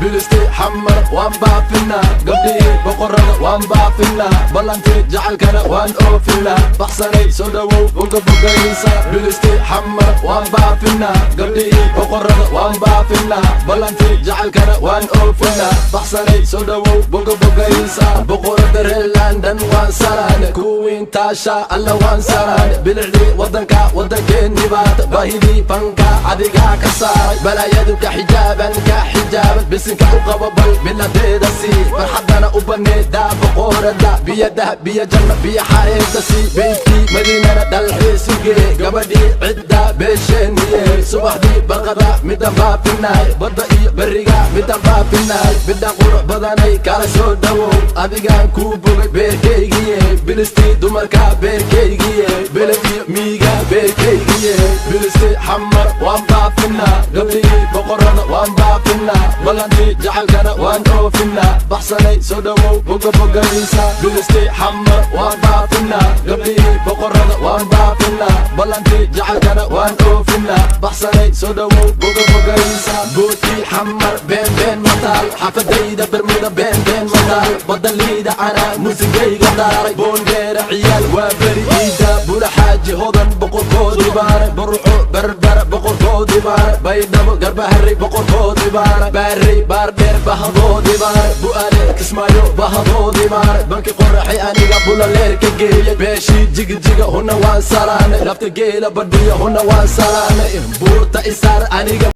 Bilisti Xamar waan baafinaa, gabdhihii boqorada waan baafinaa, ballantii jacaylkana waan oofinaa. Baxsanay, soo dhowow, boga bogaysa. Bilisti Xamar waan baafinaa, gabdhihii boqorada waan baafinaa, ballantii jacaylkana waan oofinaa. Baxsanay, soo dhowow, boga bogaysa. Boqorada reer London waan salaane, kuwiin taasha alla waan salaane. Bilicdii waddanka, waddankeennii baat, baahidii fanka adigaa ka saaray, balaayadu ka xijaaban, ka xijaaban. Bisinka u qabo, bal biladeeda sii, farxadana u baneedaa. Boqorada biyo dahab, biyo janno, biyo xareeda sii, beydkii Madiinana dalxiisugee, gabadhii cidda beesheeniye. Subaxdii barqada midan baafinaay, badda iyo berriga midan baafinaay. Midhan qurux badanay, kala soo dhowow, adigaan kuu bogay beerkaygiye. Bilistii dumarka beerkaygiye, beled iyo miiga beerkaygiye. Bilistii Xamar waan baafinaa, gabdhihii boqorada waan baafinaa, ballantii jacaylkana waan oofinaa. Baxsanay, soo dhowow, boga bogaysa. Bilistii Xamar waan baafinaa, gabdhihii boqorada waan baafinaa, ballantii jacaylkana waan oofinaa. Baxsanay, soo dhowow, boga bogaysa. Boodkii Xamar been been mataal, xaafadayda Bermuda been been mataal, badaliida anaa muusigayga daaray, Boondheera ciyaal waa beri iida, Bula Xaaji Hodan boqorkoodii baanay, Burco Berbera boqorkoodii baanay, Baydhabo Garbaharey boqorkoodii baanay, Baarey Baardheer bahadoodii baanay, Bu'aale Kismaayo bahadoodii baanay, Banki Qoraxay aniga Bulaleer ka geeyay, beeshii Jigijiga huna waan salaanay, lafta geela badhiya huna waan salaanay, buurta isaar aniga.